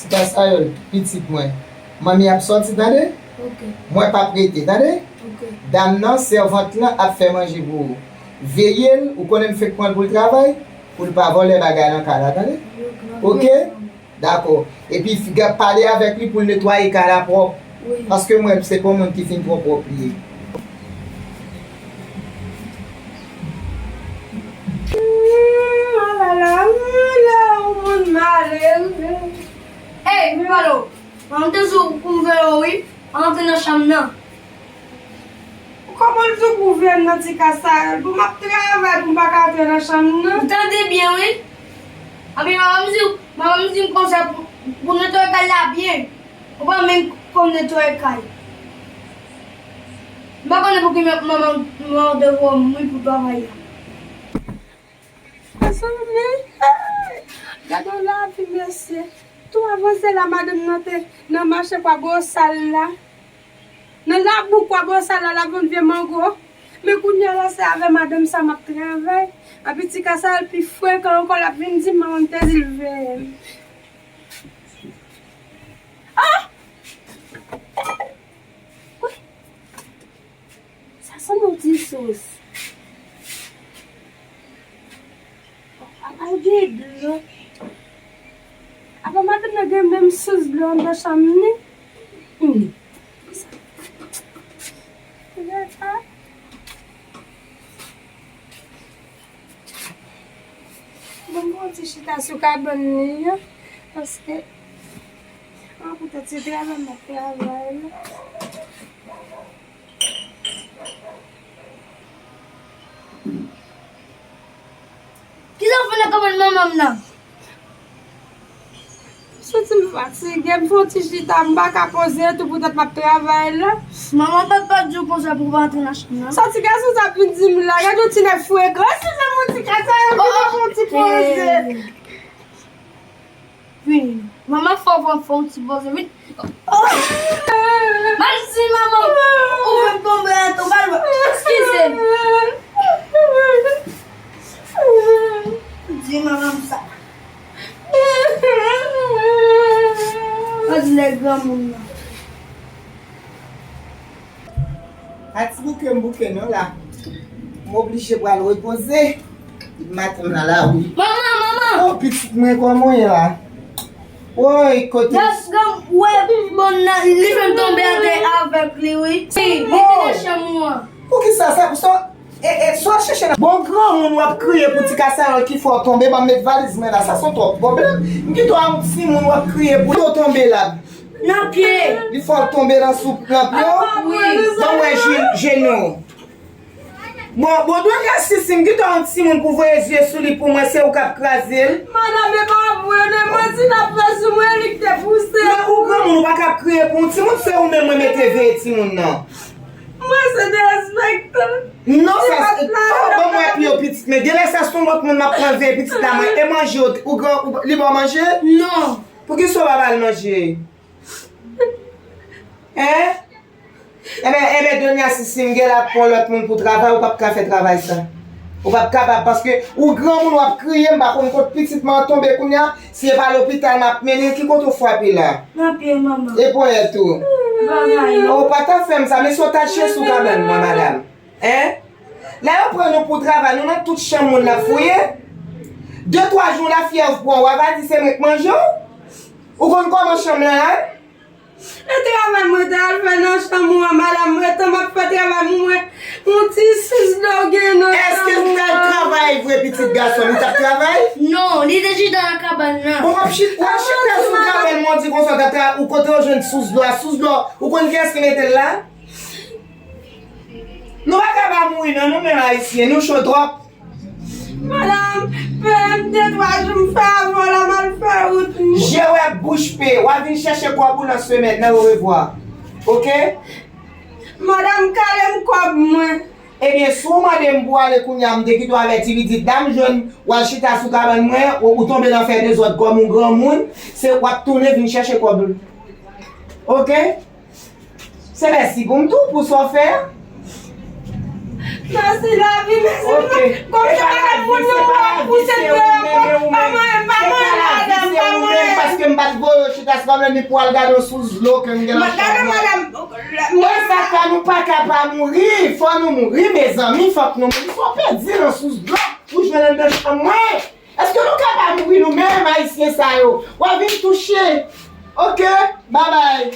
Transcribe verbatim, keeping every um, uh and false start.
Ti Kasayòl, pitit mwen, manmi ap sòti, tande? Ok. Mwen p ap rete, tande? Ok. Dam nan, sèvant lan, ap fè manje pou ou. Veye l, ou konnen m fenk pran l pou l travay, pou l pa vòlè bagay nan kay la, tande? Ok, m ap veye, manman. Dakò. Epi, f-, ga-, pale avèk li pou l netwaye kay la pwòp. Wi. Paske mwen, se pa yon moun ki fin twò pwòp li ye. Alala, alala, yon moun malere. Ey, Mimalo, manman te di w pou m veye w, wi. Antre nan chanm nan. Kòman l di w pou w veye m nan, Ti Kasayòl? Pou m ap travay, pou m pa ka antre nan chanm nan? Ou tande byen, wi. Anpi manman m di, manman m di m konsa pou, pou netwaye kay la byen. Ou pa menm konn netwaye kay. M pa konnen pouki men-, manman, manman w te voye m, wi, pou travay la. Mezanmi, gade yon lavi, mesye. Tou avanse la, madanm nan te nan mache Kwabosal la. Nan labou Kwabosal la, l ap vann vye mango. Men kounye a la, se avè madanm sa m ap travay. Anpi Ti Kasayòl pi frekan ankò, l ap vin di m manman m te di l veye m. Ah! Wi. Sa sanble yon ti sous. Apa l gen dlo? Apa madanm nan gen menm sous dlo anndan chanm li? Hmm. Gade sa. Bon, bon, ti chita sou kabann li an, paske, an, poutèt se travay m ap travay la. Kisa w fè nan kabann manman m nan? Santi m fatige, m fè yon ti chita, m pa ka poze tou poutèt m ap travay la. Manman, papa di w konsa pou w pa antre nan chanm nan. Sa ti gason sa ap vin di m la, gade yon ti nèg frekan, si se yon ti kasa, yo vin fè yon ti poze. Vini. Manman, fò, fò, fò, ti poze, vini. Oh! Mal di manman, ou fè m tonbe atò, mal, eskize m. Di manman m sa. Al di lè granmoun nan. Pa ti bouke m bouke non la. M oblije pral repoze. Maten m nan lari. Manman, manman! Oh, pitit mwen, kòman w ye la? Woy, kote? Gad, gad, wè, bon, nan, li fè m tonbe atè avèk li, wi. Wi, li te nan chanm ou an. Poukisa sa, sa, e, e, sa w ap chèche la? Bon, granmoun w ap kriye pou ti kasayòl ki fè w tonbe, ban m met valiz mwen la, sa se yon twòp pwoblèm. M kite w a yon timoun w ap kriye pou w tonbe la. Nan pye. Li fè w tonbe nan soup, nan pye w? Wi. Ban mwen je-, jenou. Bon, bon, dwe ka si, si m kite w a yon timoun pou voye zye sou li pou mwen, se ou k ap kraze l. Madanm, e pa vre, non, manti n ap fè sou mwen, li k te pouse. Men ou granmoun, ou pa ka ap kriye pou yon timoun, se ou menm mwen mete veye timoun nan. Mwen se derespektan. Non, sa, oh, ban mwen pye w pitit, men genlè sa se yon lòt moun m ap pran veye pitit la, mwen. E manje, ou, ou gran, ou, li ba w manje? Non. Poukisa w pa ba l manje? Hein? Enben, enben, Donya, si, si m gen la pou yon lòt moun pou travay, ou p ap ka fè travay sa. Ou p ap kapab, paske ou granmoun, w ap kriye, m pa konn kot pitit mwen an tonbe kounye a, si e pa lopital m ap mennen l, ki kote w frape la? Nan pye, manman. E ponyèt ou? Bagay. Ou pa ta fè m sa, men si w ta chèche sou kabann mwen, madanm. Hein? Lè yo pran nou pou travay, nou nan tout chanm moun nan fouye. De, twa jou lafyèv pran w, w a va di se mwen k manje w? Ou konn kòman chanm lan ye? E travay mwen te al fè nan chanm ou an, madanm, mwen, tan m ap fè travay mwen, yon ti sous dlo gen nan chanm ou an. Èske l t al travay vre, pitit gason m? Li t ap travay? Non, li te chita nan kabann nan. Bon, w ap chit-, w ap chita sou kabann mwen, w di konsa w t ap travay, ou kote w jwenn sous dlo a? Sous dlo, ou konn kiyès ki mete l la? Nou pa ka pa mouri non, nou menm Ayisyen, nou cho twòp. Madanm, peye m de twa jou m fè avè w la, m al fè wout m. Je w ak bouch pe, w a vin chèche kòb ou nan semèn nan, orevwa. Oke? Madanm, kale m kòb mwen. Ebyen, si w mande m pou w ale kounye a, m te kite w avèti pitit la, m jwenn w al chita sou kabann mwen, ou, ou tonbe nan fè dezòd kòm yon granmoun, se w ap tounen vin chèche kòb ou. Oke? Se mèsi pou m tou, pou sa w fè a. Mèsi lavi, mèsi. Oke. Kòm se pa lavi, se pa lavi, se ou menm, men ou menm. Se pa lavi, se ou menm, paske m pa t voye w chita. Sa pa vle di pou al gade yon sous dlo ke m gen nan chanm mwen. Gade madanm. E sa fè nou pa ka pa mouri. Fò nou mouri, mezanmi, fòk nou mouri. Fò pèdi nan sous dlo pou jwenn anndan chanm mwen. Èske nou ka pa mouri nou menm, Ayisyen sa yo? W ap vin touche. Oke, babay.